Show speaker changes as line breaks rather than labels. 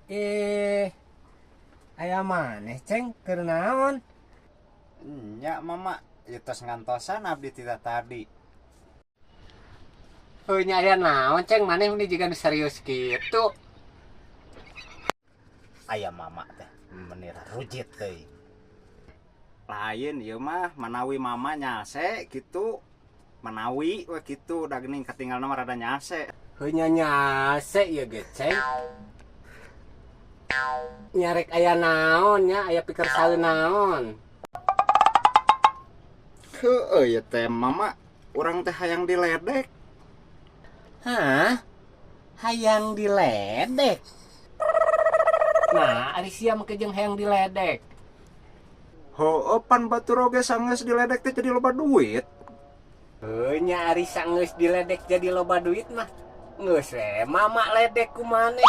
Eh, aya maneh, Ceng, keur naon?
Nya, Mama, ieu tos ngantosan abdi ti tadi.
Heuh nya, aya naon, Ceng, maneh ini juga nu serius kitu?
Aya Mama teh meni rujit teuing. Lain ieu mah, manawi Mama nyase gitu. Manawi we kitu da geuning katinggalna mah rada nyase.
Heuh nya, nyase ieu ge, Ceng. Nya rek aya naon nya, aya pikersaeun naon?
Heueuh ieu teh, Mama, urang teh hayang diledek.
Hah? Hayang diledek? Nah, ari sia make jeung hayang diledek?
Heueuh, pan batur oge sanggeus diledek teh jadi loba duit.
Heuh nya, ari sanggeus diledek jadi loba duit mah. Geus we Mama ledek ku maneh.